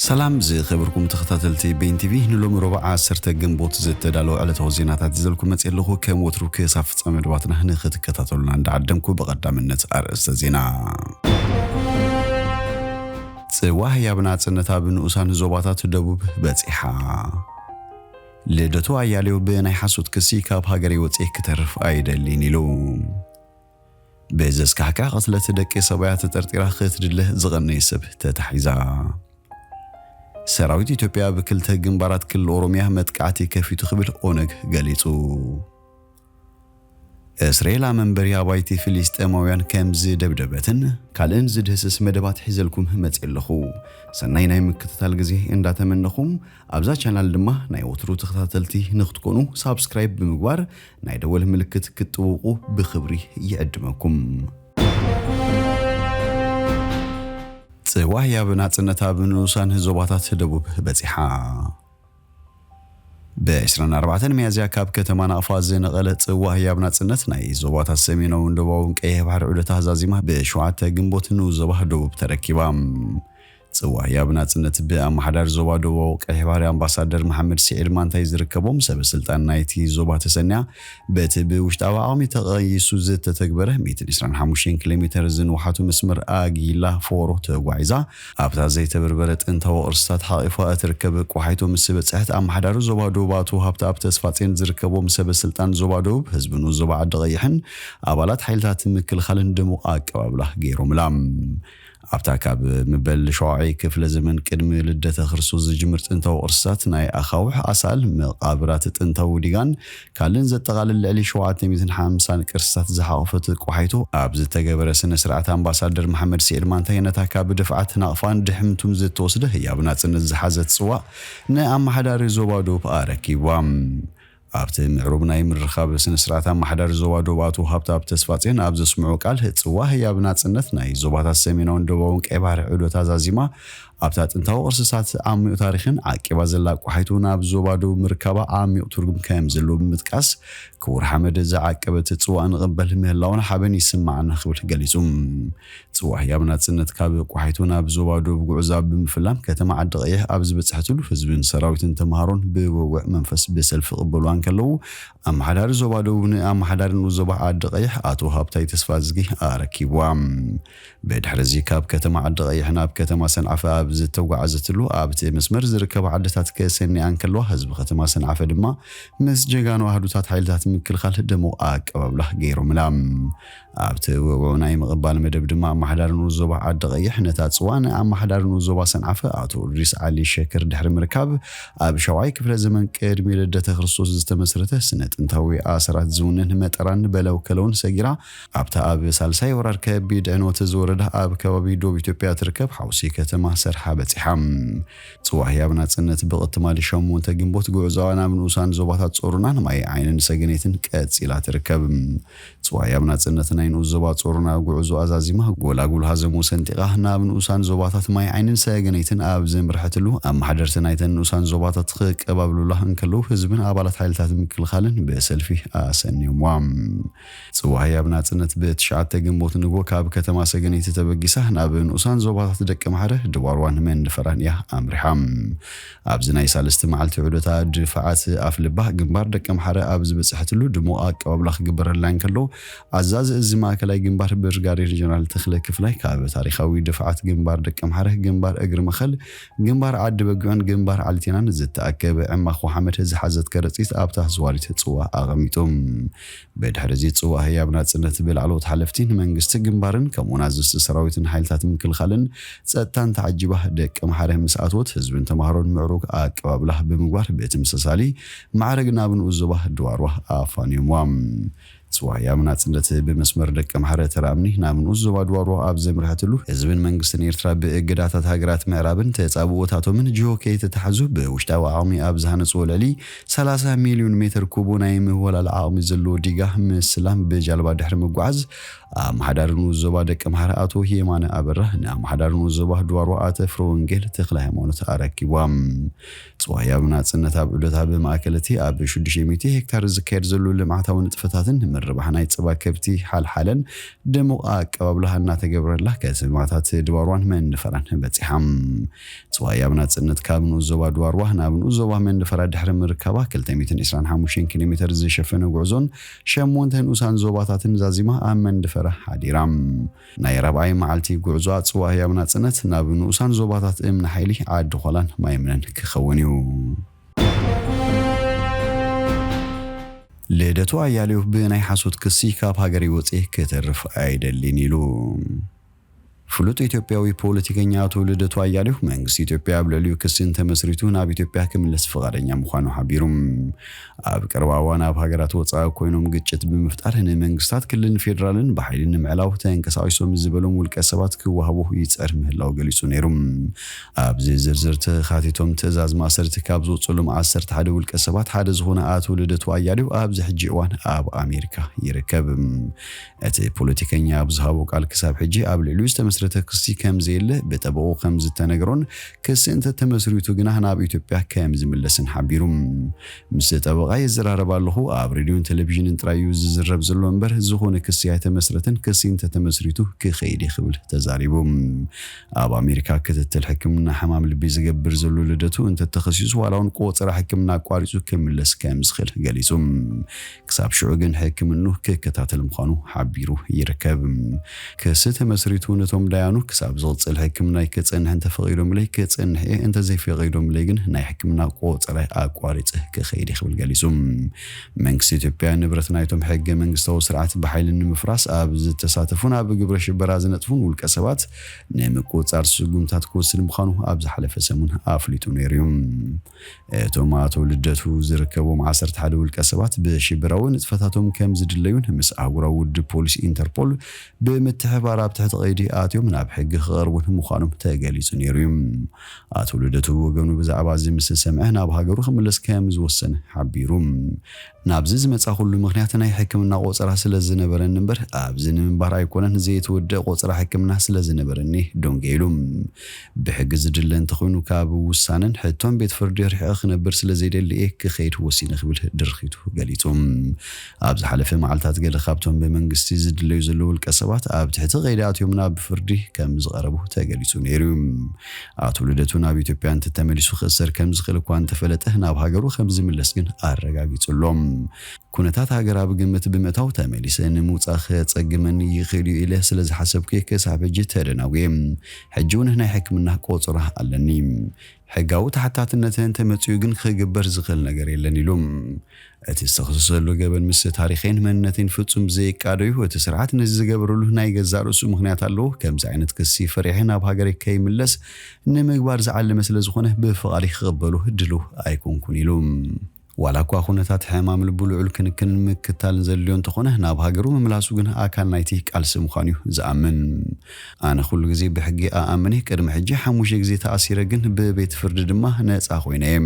ሰላም ዝኸበርኩም ተኸታተልቲ ቤን ቲቪ፣ ንሎሚ ረቡዕ ዓሰርተ ግንቦት ዝተዳለወ ዕለታዊ ዜናታት ይዘልኩም መጽእ ኣለኹ። ከም ወትሩ ክሳብ ፍጻሜ መደባትና ንኽትከታተሉና እንዳዓደምኩ፣ ብቐዳምነት ኣርእስተ ዜና። ጽዋ ህያብ ናጽነት ኣብ ንኡሳን ዞባታት ደቡብ በጺሓ። ልደቱ ኣያሌው ብናይ ሓሶት ክሲ ካብ ሃገረይ ወጺኤ ክተርፍ ኣይደልን ኢሉ። ብዘስካሕክሕ ቅትለት ደቂ ሰባያ ተጠርጢራ ክትድለ ዝቐነየ ሰብ ተታሒዛ። ሰራዊት ኢትዮጵያ ኣብ ክልተ ግንባራት ክልል ኦሮሚያ መጥቃዕቲ ከፊቱ ክብል ኦነግ ገሊጹ። እስራኤል ኣብ መንበሪ ኣባይቲ ፍልስጤማውያን ከም ዝደብደበትን ካልእን ዝድህስስ መደባት ሒዘልኩም መጽእ ኣለኹ። ሰናይ ናይ ምክትታል ግዜ እንዳተመነኹም፣ ኣብዛ ቻናል ድማ ናይ ወትሩ ተኸታተልቲ ንክትኮኑ ሳብስክራይብ ብምግባር ናይ ደወል ምልክት ክትጥውቑ ብኽብሪ ይዕድመኩም። ጽዋ ህያብ ናጽነት ኣብ ንኡሳን ዞባታት ደቡብ በጺሓ። ብ ዕስራን ኣርባዕተን ሚያዝያ ካብ ከተማ ናቕፋ ዝነቐለ ጽዋ ህያብ ናጽነት ናይ ዞባታት ሰሜናውን ደቡባውን ቀይሕ ባሕሪ ዑደት ኣዛዚማ ብሸውዓተ ግንቦት ንኡስ ዞባ ደቡብ ተረኪባ። ጽዋ ህያብ ናጽነት ብኣመሓዳሪ ዞባ ደቡባዊ ቀይሕ ባሕሪ ኣምባሳደር መሓመድ ስዒድ ማንታይ ዝርከቦም ሰበ ስልጣን ናይቲ ዞባ ተሰንያ፣ በቲ ብውሽጣዊ ዓቕሚ ተቐይሱ ዝተተግበረ ሚእትን ዕስራን ሓሙሽተን ኪሎ ሜተር ዝንውሓቱ መስመር ኣጊላ ፎሮ ተጓዒዛ፣ ኣብታ ዘይተበርበረ ጥንታዊ ቅርስታት ሓቒፋ እትርከብ ቋሒቶ ምስ በጽሐት፣ ኣመሓዳሪ ዞባ ደቡብ ኣቶ ሃብተኣብ ተስፋጼን ዝርከቦም ሰበ ስልጣን ዞባ ደቡብ፣ ህዝቢ ንኡስ ዞባ ዓዲ ቀይሕን ኣባላት ሓይልታት ምክልኻልን ድሙቕ ኣቀባብላ ገይሮምላ። ኣብታ ካብ መበል ሸውዓይ ክፍለ ዘመን ቅድሚ ልደተ ክርስቶስ ዝጅምር ጥንታዊ ቅርስታት፣ ናይ ኣኻውሕ ኣሳእል፣ መቓብራት ጥንታዊ ዲጋን ካልእን ዘጠቓልል ልዕሊ ሸውዓተ ሚእትን ሓምሳን ቅርስታት ዝሓቖፈት ቋሒቶ፣ ኣብ ዝተገበረ ስነ ስርዓት ኣምባሳደር መሓመድ ስዒድ ማንታይ ነታ ካብ ድፍዓት ናቕፋን ድሕምቱን ዝተወስደ ህያብ ናጽነት ዝሓዘት ጽዋእ ንኣመሓዳሪ ዞባ ዶብ ኣረኪብዋ። ኣብቲ ምዕሩብ ናይ ምርኻብ ስነ ስርዓት ኣመሓዳሪ ዞባ ዶብ ኣቶ ሃብተኣብ ተስፋጼን ኣብ ዘስምዖ ቃል፣ ጽዋ ህያብ ናጽነት ናይ ዞባታት ሰሜናውን ደቡባውን ቀይ ባሕሪ ዑደት ኣዛዚማ፣ ኣብታ ጥንታዊ ቅርስታት ዓሚቕ ታሪኽን ዓቂባ ዘላ ቋሒቶ ናብ ዞባ ዶብ ምርካባ ዓሚቕ ትርጉም ከም ዘለዎ ብምጥቃስ፣ ክቡር ሓመድ ዝዓቀበት ጽዋ ንቕበል ምህላውና ሓበን ይስማዓና ክብል ገሊጹ። ጽዋ ህያብ ናጽነት ካብ ቋሒቶ ናብ ዞባ ዶብ ጉዕዞ ኣብ ብምፍላም፣ ከተማ ዓዲ ቀይሕ ኣብ ዝበጽሐትሉ፣ ህዝብን ሰራዊትን ተምሃሮን ብውዕዉዕ መንፈስ ብሰልፊ ክቕበልዋ እንከለዉ፣ ኣመሓዳሪ ዞባ ደቡብ ንኣመሓዳሪ ንኡስ ዞባ ዓዲ ቀይሕ ኣቶ ሃብታይ ተስፋዝጊ ኣረኪብዋ። ብድሕሪ እዚ ካብ ከተማ ዓዲ ቀይሕ ናብ ከተማ ሰንዓፈ ኣብ ዝተጓዓዘትሉ፣ ኣብቲ መስመር ዝርከባ ዓድታት ከሰንያ እንከለዋ፣ ህዝቢ ከተማ ሰንዓፈ ድማ ምስ ጀጋኑ ኣህዱታት ሓይልታት ምክልኻል ድሙቕ ኣቀባብላ ገይሮምላ። ኣብቲ ውዕዉዕ ናይ ምቕባል መደብ ድማ ኣመሓዳሪ ንኡስ ዞባ ዓዲ ቀይሕ ነታ ጽዋ ንኣመሓዳሪ ንኡስ ዞባ ሰንዓፈ ኣቶ እድሪስ ዓሊ ሸክር ድሕሪ ምርካብ፣ ኣብ ሻውዓይ ክፍለ ዘመን ቅድሚ ልደተ ክርስቶስ ዝተመስረተ ስነ ጥንታዊ ኣሰራት ዝውንን መጠራን በለውከለውን ሰጊራ፣ ኣብታ ኣብ ሳልሳይ ወራር ከቢድ ዕንወት ዝወረዳ ኣብ ከባቢ ዶብ ኢትዮጵያ ትርከብ ሓውሲ ከተማ ሰርሓ በጺሓ። ጽዋ ህያብ ናጽነት ብቕትማሊ ሸሞንተ ግንቦት ጉዕዞኣ ናብ ንኡሳን ዞባታት ጾሮናን ማይ ዓይንን ሰገነይትን ቀጺላ ትርከብ። ጽዋ ህያብ ናጽነት ናይ ንኡስ ዞባ ጾሮና ጉዕዞ ኣዛዚማ፣ ጎላጉል ሃዘሞ ሰንጢቓ ናብ ንኡሳን ዞባታት ማይ ዓይንን ሰገነይትን ኣብ ዘምርሐትሉ፣ ኣመሓደርቲ ናይተን ንኡሳን ዞባታት ክቀባብሉላ እንከለዉ፣ ህዝብን ኣባላት ሓይልታት ምክልኻልን ብሰልፊ ኣሰንዮምዋ። ጽዋ ህያብ ናጽነት ብትሽዓተ ግንቦት ንግሆ ካብ ከተማ ሰገነይቲ ተበጊሳ ናብ ንኡሳን ዞባታት ደቂ ማሕረ፣ ድባርዋን መንደፈራን እያ ኣምሪሓ። ኣብዚ ናይ ሳልስቲ መዓልቲ ዑደታ፣ ድፋዓት ኣፍልባ ግንባር ደቂ ማሕረ ኣብ ዝበጽሐትሉ፣ ድሙቕ ኣቀባብላ ክግበረላ እንከሎ፣ ኣዛዚ እዚ ማእከላይ ግንባር ብርጋዴር ጀነራል ተኽለ ክፍላይ፣ ካብ ታሪኻዊ ድፋዓት ግንባር ደቂ ማሕረ፣ ግንባር እግሪ መኸል፣ ግንባር ዓዲ በጊዖን ግንባር ዓሊቴናን ዝተኣከበ ዕማኽ ወሓመድ ዝሓዘት ከረጺት ኣብታ ዝዋሪት ጽዋ ኣቐሚጡ። ብድሕሪ እዚ ጽዋ ህያብ ናጽነት ብላዕለዎት ሓለፍቲ ንመንግስቲ ግንባርን ከምኡውን ኣዘዝቲ ሰራዊትን ሓይልታት ምክልኻልን ጸጥታን ተዓጂባ ደቂ ማሕረ ምስ ኣትወት፣ ህዝብን ተምሃሮን ምዕሩግ ኣቀባብላ ብምግባር፣ ብተመሳሳሊ ማዕረግ ናብ ንኡስ ዞባ ድዋርዋ ኣፋንዮምዋ። ጽዋ ህያብ ናጽነት ብመስመር ደቂ ማሕረ ተራእምኒ ናብ ንኡስ ዞባ ድዋርዋ ኣብ ዘምርሐትሉ፣ ህዝብን መንግስትን ኤርትራ ብእገዳታት ሃገራት ምዕራብን ተጻብኦታቶምን ጅሆ ከይተታሕዙ፣ ብውሽጣዊ ዓቕሚ ኣብ ዝሃነጽዎ ልዕሊ ሰላሳ ሚልዮን ሜትር ኩቡ ናይ ምህወላል ዓቕሚ ዘለዎ ዲጋ ምስላም ብጃልባ ድሕሪ ምጓዓዝ፣ ኣመሓዳሪ ንኡስ ዞባ ደቂ ማሕረ ኣቶ የማነ ኣበራ ንኣመሓዳሪ ንኡስ ዞባ ድዋርዋ ኣቶ ፍረ ወንጌል ተኽለ ሃይማኖት ኣረኪብዋ። ጽዋያ ብናጽነት ኣብ ዑደታ ብማእከል እቲ ኣብ ሽዱሽተ ሚእቲ ሄክታር ዝካየድ ዘሎ ልምዓታዊ ንጥፈታትን ምርባሕ ናይ ጸባ ከብቲ ሓልሓለን ድሙቕ ኣቀባብላ እናተገብረላ ከተማታት ድባርዋን መንደፈራን በጺሓ። ጽዋያ ብናጽነት ካብ ንኡስ ዞባ ድባርዋ ናብ ንኡስ ዞባ መንደፈራ ድሕሪ ምርካባ ክልተ ሚእትን ዕስራን ሓሙሽተን ኪሎ ሜተር ዝሸፈነ ጉዕዞን ሸሞንተ ንኡሳን ዞባታትን ዛዚማ ኣብ መንደፈራ ሓዲራ። ናይ ራብዓይ መዓልቲ ጉዕዞ ኣጽዋያ ብናጽነት ናብ ንኡሳን ዞባታት እምኒ ሓይሊ ዓዲ ኾላን ማይምነን ክኸውን እዩ። ልደቱ ኣያሌው ብናይ ሓሶት ክሲ ካብ ሃገረይ ወፅየ ክተርፍ ኣይደልን ኢሉ። ፍሉጥ ኢትዮጵያዊ ፖለቲከኛ ኣቶ ልደቱ ኣያሌው መንግስቲ ኢትዮጵያ ኣብ ልዕሊኡ ክሲ እንተመስሪቱ ናብ ኢትዮጵያ ክምለስ ፍቓደኛ ምዃኑ ሓቢሩ። ኣብ ቀረባ እዋን ኣብ ሃገራት ወፃኢ ኮይኖም ግጭት ብምፍጣር ንመንግስታት ክልልን ፌዴራልን ብሓይሊ ንምዕላው ተንቀሳቒሶም ዝበሎም ውልቀ ሰባት ክወሃቡ ይፅዕር ምህላው ገሊፁ ነይሩ። ኣብዚ ዝርዝር ተኻቲቶም ትእዛዝ ማእሰርቲ ካብ ዝወፅሎም ዓሰርተ ሓደ ውልቀ ሰባት ሓደ ዝኾነ ኣቶ ልደቱ ኣያሌው ኣብዚ ሕጂ እዋን ኣብ ኣሜሪካ ይርከብ። እቲ ፖለቲከኛ ኣብ ዝሃቦ ቃል ክሳብ ሕጂ ኣብ ልዕሊኡ ዝተመስረተ ክሲ ከም ዘየለ ብጠበቑ ከም ዝተነግሮን ክሲ እንተተመስሪቱ ግና ናብ ኢትዮጵያ ከም ዝምለስን ሓቢሩ። ምስ ጠበቓ ይዘራረብ ኣለኹ፣ ኣብ ሬድዮን ቴሌቪዥንን ጥራይ እዩ ዝዝረብ ዘሎ እምበር ዝኾነ ክሲ ኣይተመስረተን፣ ክሲ እንተተመስሪቱ ክኸይድ እየ ክብል ተዛሪቡ። ኣብ ኣሜሪካ ክትትል ሕክምና ሕማም ልቢ ዝገብር ዘሎ ልደቱ እንተተኸሲሱ ዋላ እውን ቆፀራ ሕክምና ኣቋሪፁ ክምለስ ከም ዝኽእል ገሊፁ። ክሳብ ሽዑ ግን ሕክምኑ ክከታተል ምዃኑ ሓቢሩ ይርከብ። ክሲ ተመስሪቱ ነቶም ዳያኑ ክሳብ ዝቕፅል ሕክምናይ ክፀንሕ እንተፈቒዶምለይ ክፀንሕ እየ፣ እንተዘይፈቒዶምለይ ግን ናይ ሕክምና ቆፀራይ ኣቋሪፀ ክኸይድ እየ ክብል ገሊፁ። መንግስቲ ኢትዮጵያ ንብረት ናይቶም ሕገ መንግስታዊ ስርዓት ብሓይሊ ንምፍራስ ኣብ ዝተሳተፉን ኣብ ግብረ ሽበራ ዝነጥፉን ውልቀ ሰባት ንምቁፅፃር ስጉምታት ክወስድ ምዃኑ ኣብ ዝሓለፈ ሰሙን ኣፍሊጡ ነይሩ እዩ። እቶም ኣቶ ልደቱ ዝርከቦም ዓሰርተ ሓደ ውልቀ ሰባት ብሽበራዊ ንጥፈታቶም ከም ዝድለዩን ምስ ኣህጉራዊ ውድብ ፖሊስ ኢንተርፖል ብምትሕብባር ኣብ ትሕቲ ቀይዲ ኣትዮም ናብ ሕጊ ክቐርቡን ምዃኖም ተገሊጹ ነይሩ እዩ። ኣቶ ልደቱ ወገኑ ብዛዕባ እዚ ምስ ሰምዐ ናብ ሃገሩ ክምለስ ከም ዝወሰነ ሓቢሩ። ናብዚ ዝመጻኹሉ ምኽንያት ናይ ሕክምና ቆጸራ ስለ ዝነበረኒ እምበር ኣብዚ ንምንባር ኣይኮነን፣ ዘይተወደአ ቆጸራ ሕክምና ስለ ዝነበረኒ ዶንጌ ኢሉ። ብሕጊ ዝድለ እንተኾይኑ ካብ ውሳነን ሕቶን ቤት ፍርዲ ርሒቐ ክነብር ስለ ዘይደሊ እየ ክኸይድ ወሲነ ክብል ድርኺቱ ገሊጹ። ኣብ ዝሓለፈ መዓልታት ገለ ካብቶም ብመንግስቲ ዝድለዩ ዘለዉ ውልቀ ሰባት ኣብ ትሕቲ ቀይዲ ኣትዮም ናብ ፍርዲ ከም ዝቐረቡ ተገሊጹ ነይሩ። ኣቶ ልደቱ ናብ ኢትዮጵያ እንተተመሊሱ ክእሰር ከም ዝኽእል እኳ እንተፈለጠ ናብ ሃገሩ ከም ዝምለስ ግን ኣረጋጊጹ ኣሎ። ኩነታት ሃገር ኣብ ግምት ብምእታው ተመሊሰ ንምውጻእ ከጸግመኒ ይኽእል እዩ ኢለ ስለ ዝሓሰብኩ ክሳብ ሕጂ ተደናጉየ። ሕጂ እውን ናይ ሕክምና ቆጸራ ኣለኒ። ሕጋዊ ተሓታትነት እንተመጺኡ ግን ክግበር ዝኽእል ነገር የለን ኢሉ። እቲ ዝተኸሰሰሉ ገበን ምስ ታሪኸይን መንነተይን ፍጹም ዘይቃደዩ፣ እቲ ስርዓት ነዚ ዝገበረሉ ናይ ገዛእ ርእሱ ምኽንያት ኣለዎ። ከምዚ ዓይነት ክሲ ፈሪሐ ናብ ሃገረይ ከይምለስ ንምግባር ዝዓለመ ስለ ዝኾነ ብፍቓደይ ክቕበሎ ድሉው ኣይኮንኩን ኢሉ። ዋላ እኳ ኩነታት ሕማም ልቡ ልዑል ክንክንን ምክታልን ዘድልዮ እንተኾነ ናብ ሃገሩ ምምላሱ ግን ኣካል ናይቲ ቃልሲ ምዃኑ እዩ ዝኣምን። ኣነ ኩሉ ግዜ ብሕጊ ኣኣምን እየ። ቅድሚ ሕጂ ሓሙሽተ ግዜ ተኣሲረ ግን ብቤት ፍርዲ ድማ ነጻ ኮይነ እየ።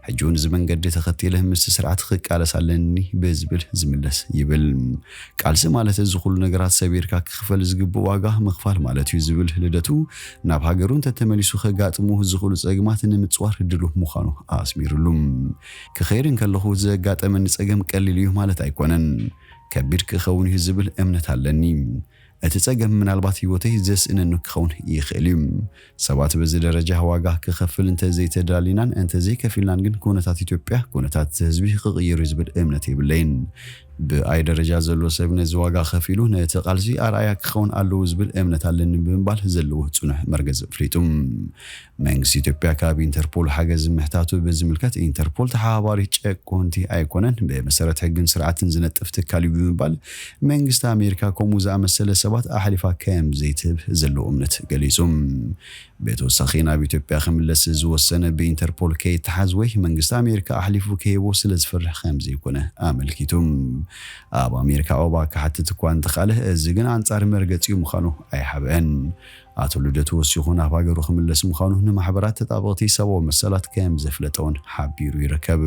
ሕጂ እውን እዚ መንገዲ ተኸቲለ ምስቲ ስርዓት ክቃለስ ኣለኒ ብዝብል ዝምለስ ይብል። ቃልሲ ማለት እዚ ኩሉ ነገራት ሰቢርካ ክኽፈል ዝግብእ ዋጋ ምኽፋል ማለት እዩ ዝብል ልደቱ ናብ ሃገሩ እንተተመሊሱ ከጋጥሙ ዝኽእሉ ጸግማት ንምጽዋር ድሉው ምዃኑ ኣስሚሩሉ። ክኸይድ እንከለኹ ዘጋጠመኒ ጸገም ቀሊል እዩ ማለት ኣይኮነን። ከቢድ ክኸውን እዩ ዝብል እምነት ኣለኒ። እቲ ጸገም ምናልባት ህይወተይ ዘስእነኒ ክኸውን ይኽእል እዩ። ሰባት በዚ ደረጃ ዋጋ ክኸፍል እንተዘይተዳሊናን እንተዘይከፊልናን ግን ኩነታት ኢትዮጵያ፣ ኩነታት ህዝቢ ክቕይር እዩ ዝብል እምነት የብለይን። ብኣይ ደረጃ ዘሎ ሰብ ነዚ ዋጋ ከፊሉ ነቲ ቃልሲ ኣርኣያ ክኸውን ኣለዎ ዝብል እምነት ኣለኒ ብምባል ዘለዎ ጽኑሕ መርገጽ ኣፍሊጡ። መንግስቲ ኢትዮጵያ ካብ ኢንተርፖል ሓገዝ ምሕታቱ ብዝምልከት ኢንተርፖል ተሓባባሪ ጨቆንቲ ኣይኮነን፣ ብመሰረት ሕግን ስርዓትን ዝነጥፍ ትካል እዩ ብምባል መንግስቲ ኣሜሪካ ከምኡ ዝኣመሰለ ሰባት ኣሕሊፋ ከም ዘይትህብ ዘለዎ እምነት ገሊጹ። ብተወሳኺ ናብ ኢትዮጵያ ክምለስ ዝወሰነ ብኢንተርፖል ከይተሓዝ ወይ መንግስቲ ኣሜሪካ ኣሕሊፉ ከይህቦ ስለ ዝፈርሕ ከም ዘይኮነ ኣመልኪቱ። ኣብ ኣሜሪካ ዑቕባ ክሓትት እኳ እንተኻለ እዚ ግን ኣንጻር መርገጺኡ ምዃኑ ኣይሓብአን። ኣቶ ልደቱ ወሲኹ ናብ ሃገሩ ክምለስ ምዃኑ ንማሕበራት ተጣበቕቲ ሰብኣዊ መሰላት ከም ዘፍለጠ እውን ሓቢሩ ይርከብ።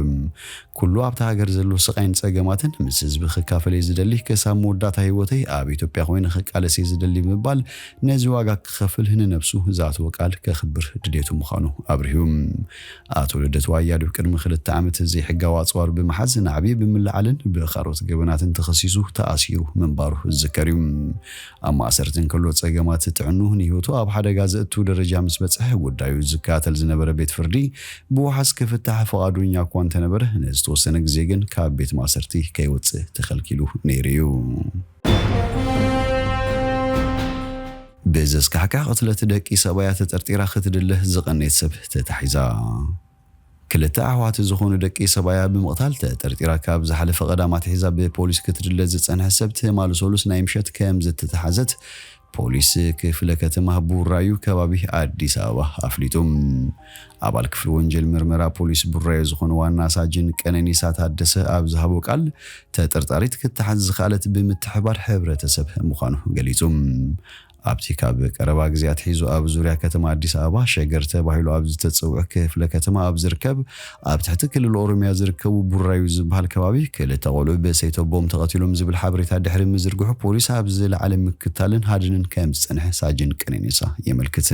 ኩሉ ኣብታ ሃገር ዘሎ ስቓይን ጸገማትን ምስ ህዝቢ ክካፈል እየ ዝደሊ፣ ክሳብ መወዳእታ ህይወተይ ኣብ ኢትዮጵያ ኮይነ ክቃለስ እየ ዝደሊ ብምባል ነዚ ዋጋ ክኸፍል ንነብሱ ዝኣተወ ቃል ከኽብር ድሌቱ ምዃኑ ኣብሪሁ። ኣቶ ልደቱ ኣያሌው ቅድሚ ክልተ ዓመት ዘይሕጋዊ ኣጽዋር ብምሓዝ ናዕቢ ብምልዓልን ብኻልኦት ገበናትን ተኸሲሱ ተኣሲሩ ምንባሩ ዝዝከር እዩ። ኣብ ማእሰርቲ እንከሎ ጸገማት ጥዕንኡ ንህይወቱ ኣብ ሓደጋ ዘእቱ ደረጃ ምስ በጽሐ ጉዳዩ ዝከታተል ዝነበረ ቤት ፍርዲ ብዋሕስ ክፍታሕ ፍቓዱኛ እኳ እንተነበረ ንዝተወሰነ ግዜ ግን ካብ ቤት ማእሰርቲ ከይወጽእ ተኸልኪሉ ነይሩ እዩ። ብዘስካሕክሕ ቅትለት ደቂ ሰባያ ተጠርጢራ ክትድለ ዝቐነየት ሰብ ተታሒዛ። ክልተ ኣሕዋት ዝኾኑ ደቂ ሰባያ ብምቕታል ተጠርጢራ ካብ ዝሓለፈ ቀዳም ኣትሒዛ ብፖሊስ ክትድለ ዝጸንሐ ሰብ ትማሊ ሰሉስ ናይ ምሸት ከም ዝተታሓዘት ፖሊስ ክፍለ ከተማ ቡራዩ ከባቢ ኣዲስ ኣበባ ኣፍሊጡ። ኣባል ክፍሊ ወንጀል ምርመራ ፖሊስ ቡራዩ ዝኾነ ዋና ሳጅን ቀነኒሳ ታደሰ ኣብ ዝሃቦ ቃል፣ ተጠርጣሪት ክትሓዝ ዝኸኣለት ብምትሕባር ሕብረተሰብ ምዃኑ ገሊጹ። ኣብቲ ካብ ቀረባ ግዜ ኣትሒዙ ኣብ ዙርያ ከተማ ኣዲስ ኣበባ ሸገር ተባሂሉ ኣብ ዝተጸውዕ ክፍለ ከተማ ኣብ ዝርከብ፣ ኣብ ትሕቲ ክልል ኦሮሚያ ዝርከቡ ቡራዩ ዝበሃል ከባቢ ክልተ ቆልዑ ብሰይተቦም ተቐቲሎም ዝብል ሓበሬታ ድሕሪ ምዝርግሑ ፖሊስ ኣብ ዝለዓለ ምክታልን ሃድንን ከም ዝጸንሐ ሳጅን ቀነኒሳ የመልክት።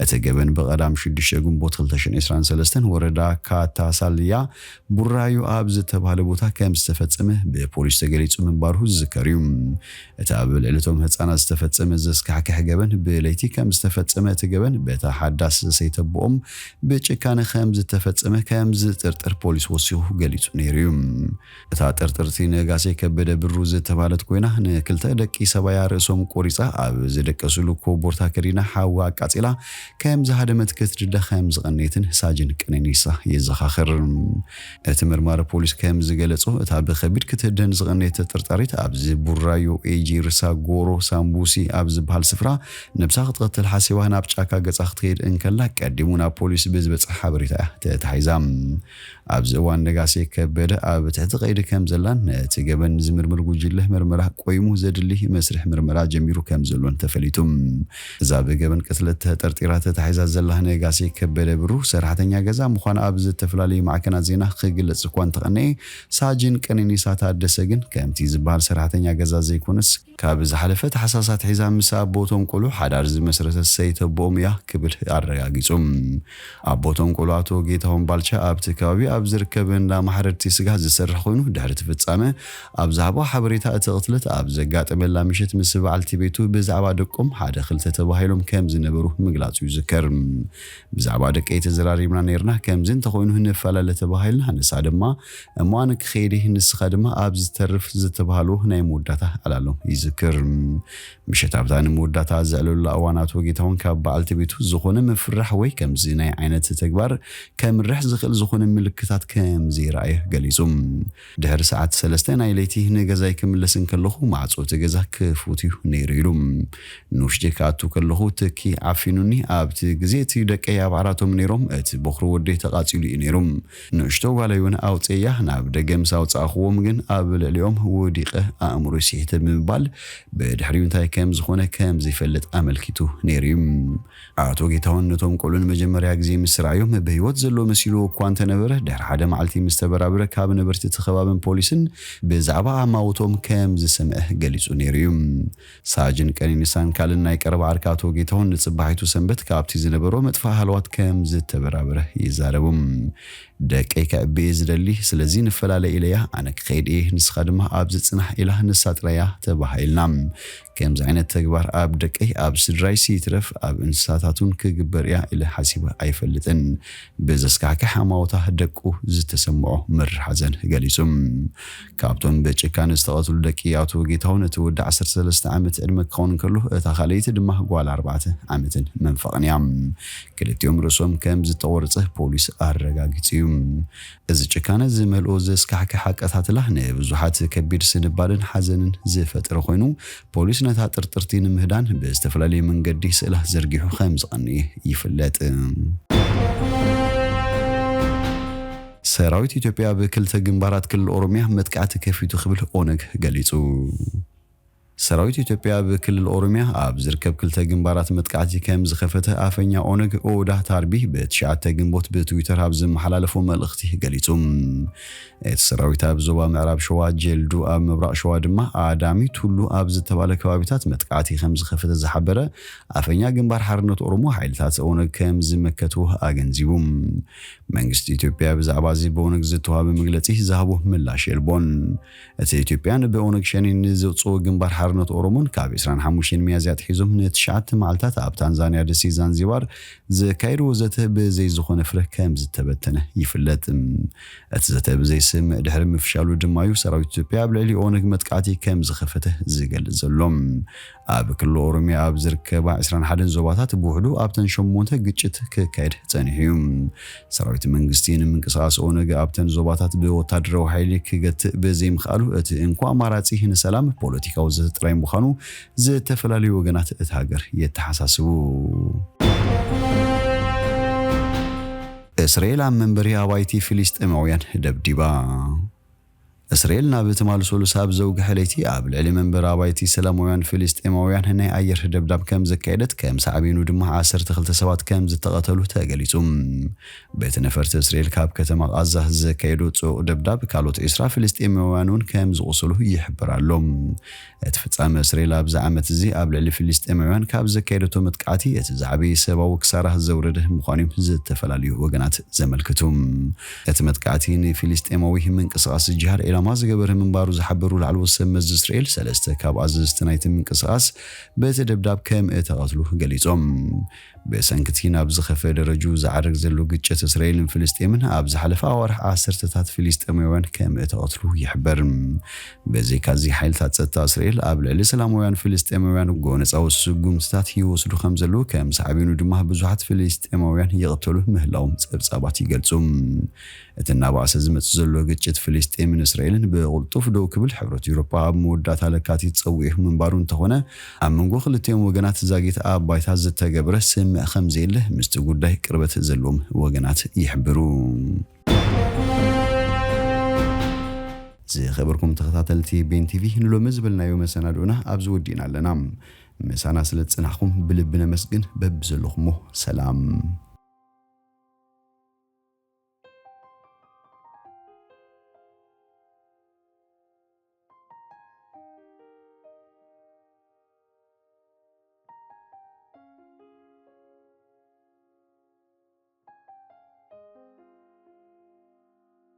እቲ ገበን ብቐዳም ሽዱሽተ ግንቦት ክልተ ሽሕን ዕስራን ሰለስተን ወረዳ ካታሳልያ ቡራዩ ኣብ ዝተባህለ ቦታ ከም ዝተፈጸመ ብፖሊስ ተገሊጹ ምንባሩ ዝዝከር እዩ። እቲ ኣብ ልዕሊ እቶም ህጻናት ዝተፈጸመ ዘስካሕክሕ ገበን ብለይቲ ከም ዝተፈጸመ፣ እቲ ገበን በታ ሓዳስ ሰይተቦኦም ብጭካነ ከም ዝተፈጸመ ከም ዝጥርጥር ፖሊስ ወሲኹ ገሊጹ ነይሩ እዩ። እታ ጥርጥርቲ ነጋሴ ከበደ ብሩ ዝተባህለት ኮይና፣ ንክልተ ደቂ ሰባያ ርእሶም ቆሪጻ ኣብ ዝደቀሱሉ ኮቦርታ ከዲና ሓዊ ኣቃጺላ ከም ዝሃደመት ክትድለ ከም ዝቐነየትን ሳጅን ቀነኒሳ የዘኻኽር። እቲ መርማሪ ፖሊስ ከም ዝገለጾ፣ እታ ብኸቢድ ክትህደን ዝቐነየት ተጠርጣሪት ኣብዚ ቡራዮ ኤጂ ርሳ ጎሮ ሳምቡሲ ኣብ ዝበሃል ስፍራ ነብሳ ክትቐትል ሓሲባ ናብ ጫካ ገጻ ክትከይድ እንከላ፣ ቀዲሙ ናብ ፖሊስ ብዝበጽሐ ሓበሬታ እያ ተታሒዛ። ኣብዚ እዋን ነጋሴ ከበደ ኣብ ትሕቲ ቀይዲ ከም ዘላን ነቲ ገበን ዝምርምር ጉጅለ ምርመራ ቆይሙ ዘድሊ መስርሕ ምርመራ ጀሚሩ ከም ዘሎን ተፈሊጡ። እዛ ብገበን ቅትለት ተጠርጢራ ተታሒዛ ዘላ ነጋሴ ከበደ ብሩ ሰራሕተኛ ገዛ ምዃና ኣብ ዝተፈላለዩ ማዕከናት ዜና ክግለጽ እኳ እንተቐነየ፣ ሳጅን ቀነኒሳ ታደሰ ግን ከምቲ ዝበሃል ሰራሕተኛ ገዛ ዘይኮነስ፣ ካብ ዝሓለፈ ታሕሳስ ኣትሒዛ ምስ ኣቦቶም ቆልዑ ሓዳር ዝመስረተት ሰይተቦኦም እያ ክብል ኣረጋጊጹ። ኣቦቶም ቆልዑ ኣቶ ጌታሁን ባልቻ ኣብቲ ከባቢ ኣብ ዝርከብ እንዳ ማሕረድቲ ስጋ ዝሰርሕ ኮይኑ፣ ድሕሪ እቲ ፍጻመ ኣብ ዝሃቦ ሓበሬታ፣ እቲ ቅትለት ኣብ ዘጋጠመላ ምሸት ምስ በዓልቲ ቤቱ ብዛዕባ ደቆም ሓደ ክልተ ተባሂሎም ከም ዝነበሩ ምግላጹ ይዝከር። ብዛዕባ ደቀይ ተዘራሪብና ነይርና፣ ከምዚ እንተኾይኑ ንፈላለ ተባሂልና፣ ንሳ ድማ እሞ ኣነ ክኸይድ እየ፣ ንስኻ ድማ ኣብ ዝተርፍ ዝተባህሉ ናይ መወዳእታ ዕላሎም ይዝክር። ምሸት ኣብታ ንመወዳእታ ዘዕለሉላ እዋን ኣቶ ጌታሁን ካብ በዓልቲ ቤቱ ዝኾነ ምፍራሕ ወይ ከምዚ ናይ ዓይነት ተግባር ከምርሕ ዝኽእል ዝኾነ ምልክታት ከም ዘይረኣየ ገሊጹ። ድሕሪ ሰዓት ሰለስተ ናይ ለይቲ ንገዛይ ክምለስ እንከለኹ ማዕጾ እቲ ገዛ ክፉት እዩ ነይሩ ኢሉ። ንውሽጢ ክኣቱ ከለኹ ትኪ ዓፊኑኒ። ኣብቲ ግዜ እቲ ደቀይ ኣብ ዓራቶም ነይሮም፣ እቲ በኹሪ ወደይ ተቓጺሉ እዩ ነይሩ። ንእሽቶ ጓለይ እውን ኣውፅእያ። ናብ ደገ ምስ ኣውፃእኽዎም ግን ኣብ ልዕሊኦም ወዲቐ ኣእምሮይ ስሒተ ብምባል ብድሕሪኡ እንታይ ከም ዝኾነ ከም ዘይፈልጥ ኣመልኪቱ ነይሩ እዩ። ኣቶ ጌታሁን ነቶም ቆልዑ ንመጀመርያ ግዜ ምስ ረኣዮም ብህይወት ዘሎ መሲሉ እኳ እንተነበረ፣ ድሕሪ ሓደ መዓልቲ ምስ ተበራበረ ካብ ነበርቲ እቲ ከባብን ፖሊስን ብዛዕባ ኣማውቶም ከም ዝሰምዐ ገሊጹ ነይሩ እዩ። ሳጅን ቀነኒሳን ካልእን ናይ ቀረባ ዓርኪ ኣቶ ጌታሁን ንጽባሒቱ ሰንበት ካብቲ ዝነበሮ መጥፋእ ሃለዋት ከም ዝተበራበረ ይዛረቡ። ደቀይ ከዕቢ እየ ዝደሊ፣ ስለዚ ንፈላለ ኢለያ፣ ኣነ ክኸይድ እየ፣ ንስኻ ድማ ኣብዚ ጽናሕ ኢላ ንሳ ጥራያ ተባሃሂልና። ከምዚ ዓይነት ተግባር ኣብ ደቀይ፣ ኣብ ስድራይሲ ይትረፍ ኣብ እንስሳታት እውን ክግበር እያ ኢለ ሓሲበ ኣይፈልጥን። ብዘስካሕክሕ ኣማውታ ደቁ ዝተሰምዖ መሪር ሓዘን ገሊጹ። ካብቶም ብጭካነ ዝተቐትሉ ደቂ ኣቶ ጌታሁን እቲ ወዲ ዓሰርተ ሰለስተ ዓመት ዕድመ ክኸውን እንከሎ፣ እታ ካልኣይቲ ድማ ጓል ኣርባዕተ ዓመትን መንፈቕን እያ። ክልቲኦም ርእሶም ከም ዝተቖርጸ ፖሊስ ኣረጋጊጹ እዩ። እዚ ጭካነ ዝመልኦ ዘስካሕክሕ ኣቀታትላ ንብዙሓት ከቢድ ስንባደን ሓዘንን ዝፈጠረ ኮይኑ፣ ፖሊስ ነታ ጥርጥርቲ ንምህዳን ብዝተፈላለየ መንገዲ ስእላ ዘርጊሑ ከም ዝቐንየ ይፍለጥ። ሰራዊት ኢትዮጵያ ኣብ ክልተ ግንባራት ክልል ኦሮሚያ መጥቃዕቲ ከፊቱ ክብል ኦነግ ገሊጹ። ሰራዊት ኢትዮጵያ ኣብ ክልል ኦሮሚያ ኣብ ዝርከብ ክልተ ግንባራት መጥቃዕቲ ከም ዝኸፈተ ኣፈኛ ኦነግ ኦዳ ታርቢ ብትሽዓተ ግንቦት ብትዊተር ኣብ ዝመሓላለፎ መልእኽቲ ገሊጹ። እቲ ሰራዊት ኣብ ዞባ ምዕራብ ሸዋ ጀልዱ፣ ኣብ ምብራቕ ሸዋ ድማ ኣዳሚ ቱሉ ኣብ ዝተባለ ከባቢታት መጥቃዕቲ ከም ዝኸፈተ ዝሓበረ ኣፈኛ ግንባር ሓርነት ኦሮሞ፣ ሓይልታት ኦነግ ከም ዝመከትዎ ኣገንዚቡ። መንግስቲ ኢትዮጵያ ብዛዕባ እዚ ብኦነግ ዝተዋህበ መግለጺ ዝሃቦ ምላሽ የልቦን። እቲ ኢትዮጵያን ብኦነግ ሸኔን ንዝውጽኡ ግንባር ሓርነት ኦሮሞን ካብ ዕስራን ሓሙሽተን ሚያዝያ ኣትሒዞም ንትሽዓተ መዓልታት ኣብ ታንዛንያ ደሴት ዛንዚባር ዘካየድዎ ዘተ ብዘይ ዝኾነ ፍረ ከም ዝተበተነ ይፍለጥ። እቲ ዘተ ብዘይ ስምምዕ ድሕሪ ምፍሻሉ ድማ እዩ ሰራዊት ኢትዮጵያ ኣብ ልዕሊ ኦነግ መጥቃዕቲ ከም ዝኸፈተ ዝገልጽ ዘሎ። ኣብ ክልል ኦሮሚያ ኣብ ዝርከባ ዕስራን ሓደን ዞባታት ብውሕዱ ኣብተን ሸሞንተ ግጭት ክካየድ ጸኒሑ እዩ። ሰራዊት መንግስቲ ንምንቅስቓስ ኦነግ ኣብተን ዞባታት ብወታደራዊ ሓይሊ ክገትእ ብዘይምኽኣሉ፣ እቲ እንኳ ኣማራጺ ንሰላም ፖለቲካዊ ዘተ ጥራይ ምዃኑ ዝተፈላለዩ ወገናት እታ ሃገር የተሓሳስቡ። እስራኤል ኣብ መንበሪ ኣባይቲ ፍልስጤማውያን ደብዲባ። እስራኤል ናብ ትማሊ ሰሉስ ኣብ ዘውግሐ ለይቲ ኣብ ልዕሊ መንበሪ ኣባይቲ ሰላማውያን ፍልስጤማውያን ናይ ኣየር ደብዳብ ከም ዘካየደት፣ ከም ሳዕቤኑ ድማ ዓሰርተ ክልተ ሰባት ከም ዝተቐተሉ ተገሊጹ። ቤት ነፈርቲ እስራኤል ካብ ከተማ ቓዛ ዘካየዶ ጽዑቕ ደብዳብ ካልኦት ዕስራ ፍልስጤማውያን እውን ከም ዝቑሰሉ ይሕብር ኣሎ። እቲ ፍጻመ እስራኤል ኣብዚ ዓመት እዚ ኣብ ልዕሊ ፍልስጤማውያን ካብ ዘካየደቶ መጥቃዕቲ እቲ ዝዓበየ ሰብኣዊ ክሳራ ዘውረደ ምዃኑ እዮም ዝተፈላለዩ ወገናት ዘመልክቱ። እቲ መጥቃዕቲ ንፍልስጤማዊ ምንቅስቓስ ጅሃድ ዒላማ ዝገበረ ምንባሩ ዝሓበሩ ላዕለዎት ሰብ መዚ እስራኤል፣ ሰለስተ ካብ ኣዘዝቲ ናይቲ ምንቅስቓስ በቲ ደብዳብ ከም እተቐትሉ ገሊጾም። ብሰንኪ እቲ ናብ ዝኸፈ ደረጅኡ ዝዓርግ ዘሎ ግጭት እስራኤልን ፍልስጤምን፣ ኣብ ዝሓለፈ ኣዋርሕ ዓሰርተታት ፍልስጤማውያን ከም እተቐትሉ ይሕበር። ብዘይካዚ፣ ሓይልታት ጸጥታ እስራኤል ኣብ ልዕሊ ሰላማውያን ፍልስጤማውያን ጎነጻዊ ስጉምትታት ይወስዱ ከም ዘለዉ፣ ከም ሳዕቤኑ ድማ ብዙሓት ፍልስጤማውያን ይቕተሉ ምህላዎም ጸብጻባት ይገልጹ። እቲ እናባእሰ ዝመጽእ ዘሎ ግጭት ፍልስጤምን እስራኤልን ብቕልጡፍ ደው ክብል ሕብረት ኤውሮጳ ኣብ መወዳእታ ለካቲት ጸዊዑ ምንባሩ እንተኾነ፣ ኣብ መንጎ ክልቲኦም ወገናት ዛጊት ኣብ ባይታ ዝተገብረ ስምምዕ ከም ዘየለ ምስቲ ጉዳይ ቅርበት ዘለዎም ወገናት ይሕብሩ። ዝኸበርኩም ተኸታተልቲ ቤን ቲቪ፣ ንሎሚ ዝበልናዮ መሰናድኦና ኣብዚ ወዲእና ኣለና። ምሳና ስለ ዝጸናሕኩም ብልቢ ነመስግን። በብዘለኹሞ ሰላም።